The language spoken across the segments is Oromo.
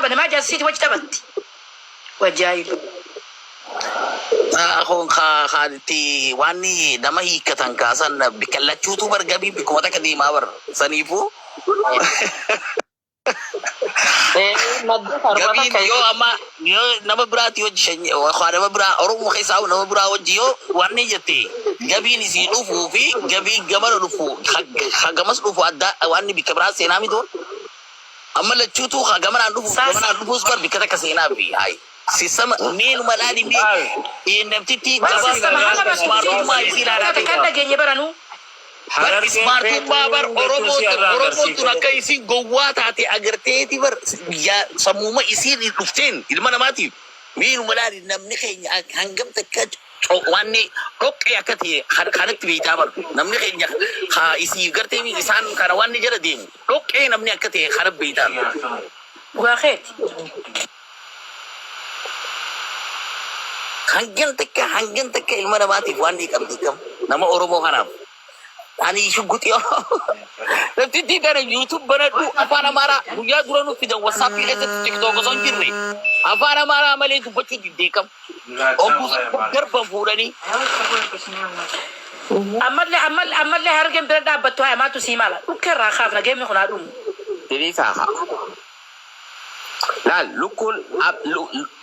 taphanne maa jaarsa isiitii wajji taphatti? Wajaa'iba. Kun itti waan nama hiikkatan kaasan kallachuutu bar gabii bikkuma takka deemaa bar saniifuu Madda karma gabiin takka yoo amma yoo nama biraati hojii shanyii waa nama biraa Oromoo keessaa nama biraa hojii yoo waan jette gabiin isii dhufuu fi gabii gamana dhufu hagamas dhufu adda waan bikka biraa seenaa mitoon amma lachuutu hagamanaan dhufu gamanaan dhufuus bar bikka takka seenaa fi hayi sistama meenuma laali mee namtitti Bar gabaa sistama haga ismaartummaa isii ilaalaa bakka kan dhageenye baranuu. Bar Harargeen ismaartummaa bar feetuu Oromoon si irraa Oromoon tun agarsiifte. akka isiin gowwaa taate agarteeti bar yaa sammuma isiin dhufteen ilma namaatiif meenuma laali namni keenya hangam takka waan dhoqqee akka ta'e kanatti beektaa bar namni keenya haa isii gartee isaan kana waan jala deemu dhoqqee namni akka ta'e kana beektaa. Dhugaa keeti. Hangam takka hangam takka ilma namaatiif waan ni qabdi kam nama Oromoo kanaaf. Ani shugguxii namtichi kana YouTube banadhu afaan Amaaraa guyyaa dura nu fidan WhatsApp keessatti TikTok osoo hin jirre afaan Amaaraa malee dubbachuu diddee kam obbuu darban fuudhanii Ammallee ammallee ammallee harargeen bira dhaabbattu haa maaltu sii mala. Dhukkee irraa kaafna geemni kun haa dhumu. Diriisaa haa. Laal lukkuun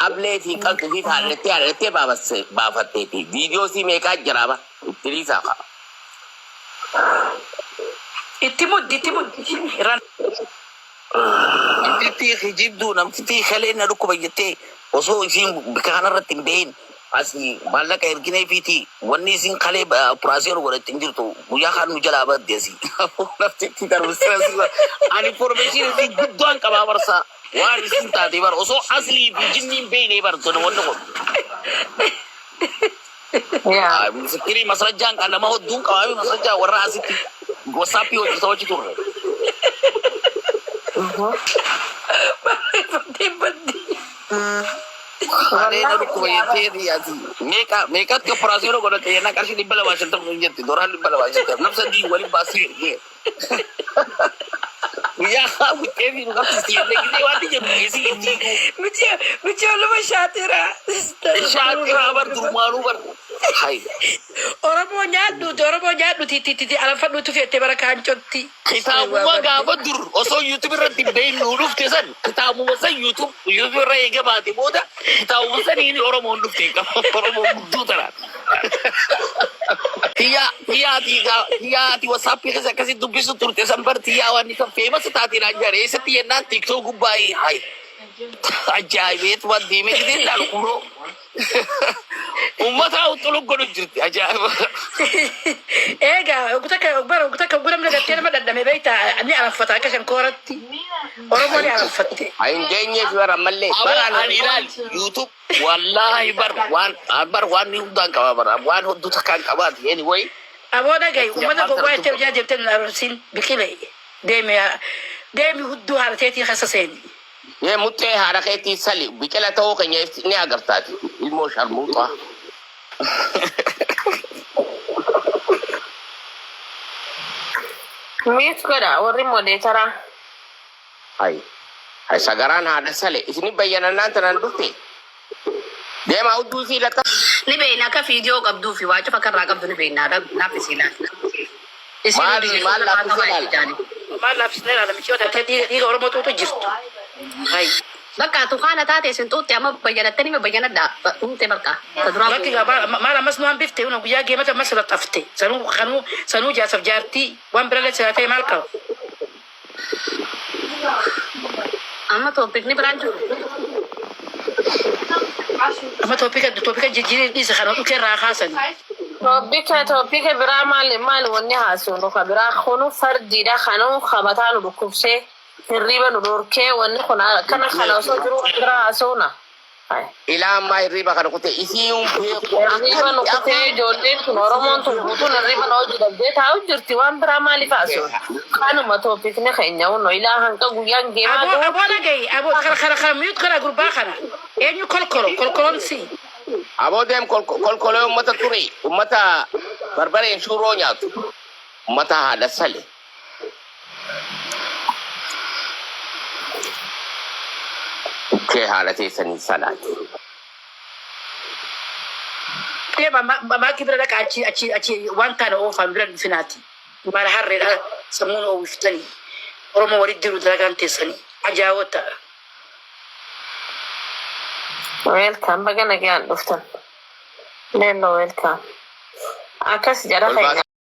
ablee fi qaltu fi haadhattee haadhattee baafatteeti. Viidiyoo sii meeqaa jira ba? Diriisaa haa. Itti muddi itti muddi. Irraan namtitti kijibduu namtitti kalee na dhukkuba jettee osoo isiin bika kanarratti hin behin asii maallaqa ergineefiiti wanni isiin kalee operaasiyoon godhatte hin jirtu guyyaa kaan nu jalaa badde asii namtitti darbistee ani information isiin guddaan qabaa barsaa waan isiin taate bar osoo aslii fi jinni hin beekne bar tun wanni kun Yaa. Misikirii masrajjaan kan nama hodduun qabaame masrajjaa warra asitti wassaappii hojjeta hojii turre. barreeffattee baddi. Kalee na dhukkuba jettee ati meeqa meeqatti operaasiyoona godhatte jennaan qarshii 250 hin jetti dooraan 250 namsa dii waliin baasii ergee. Guyyaa haa buttee fi nu qabsiisti jennee gisee waan jedhu isii itti Michi michi oluma shaatira. shaaxiraa bar durmaanuu bar. Hai. Oromoo nyaadhuuti Oromoo nyaadhuuti itti itti alanfadhuutu feettee bara kaancotti. Kitaabuma gaafa dur osoo YouTube irratti hin beeknu dhufte san kitaabuma san YouTube YouTube irra eega baate booda kitaabuma saniin Oromoon dhufte Oromoon gudduu tanaan. Tiyyaa tiyyaa ati tiyyaa ati WhatsApp keessa akkasitti dubbisu turte san bar tiyyaa waan kan famous taate naan jedhe eessatti jennaan TikTok gubbaa hay ajaa'ibeetuma deemee gidee ilaalu kunoo ummata uxxulu godhu jirti ajaa'iba. Egaa oguu takka bara oguu takka oguu namni gartee nama dhadhame beektaa ni alanfata akka shankooratti. Oromoo ni alanfatte. Hin geenyeef bara ammallee. Aboo Bara ani ilaali YouTube wallahi bar waan bar waan ni hundaan qaba bar waan hedduu takkaan qabaati anyway Aboo dhagahi uummata Jammaan gowwaa tana jettee dubbatu. hojii jettee nu arrabsiin biqile deemi deemi hudduu haala teetii keessa seeni. Yee muxxee haadha keetii sali biqila ta'uu keenya ni agartaati. Ilmoo sharmuuxaa. Mute godha warri modeetaraa. Hai. Hai sagaraan haadha sale isini bayyanannaan tanaan dhufte. Deemaa hudduu isii latta. Ni beekna akka fiidiyoo qabduu fi waa cufa akka irraa qabdu ni beekna. Laaffisii laal. Isin Maal hundi maal jechuudha laaffisee maal laala? ijaani. Maal laaffisnee ilaala michii ta'e dhiiga dhiiga Oromoo tuutu jirtu. Hayi. Bakka tukaana taate isin xuuxxe amma bayyanattanii bayyanadha. Dhumte bakka. Ta duraa Bakki gaa maal ammas nu hambifte una guyyaa geemata ammas laxxafte sanuu kanuu sanuu jaarsaaf jaartii waan birallee silaa ta'e maal qaba. Amma toopikni biraan jiru. Amma toopika toopika jijjiiree dhiisa kana dhukee irraa kaasani. Toopika toopika biraa maal maal wanni haasofnu ka biraa kunu fardiidha kanuu kabataa nu dhukkubsee hirriiba nu dhorkee wanni kun akkana kana osoo jiru biraa haasofna. Ilaa ammaa hirriiba kana kute isii hin beeku Hirriiba nu akkamitti kutee afaan ijoolleen tun Oromoon tun guutuun hirriiba na hojii dhabdee taa'u jirti waan biraa maaliif haasofna? Kanuma toopikni keenya hunno ilaa hanqa guyyaan geemaa Aboo aboo gahutti dhagahi aboo kara kara kara mute kana gurbaa kana eenyu kolkolo kolkolon si. Aboo deem kolkolee ummata ture ummata barbareen shuuroo nyaatu ummata haadha sale. Kee haala teessanii salaati. Deema maakii bira dhaqa, achi achi achi waan taane oofaan bira dhufinaati. Maal harreedha sammuun oowwiftanii. Oromoo walitti jiru dalagaan teessanii. Ajaa'oota. Welcome, baga nagaan dhuftan. Leelloo, welcome. Akkas jedha Ol baas. keenya.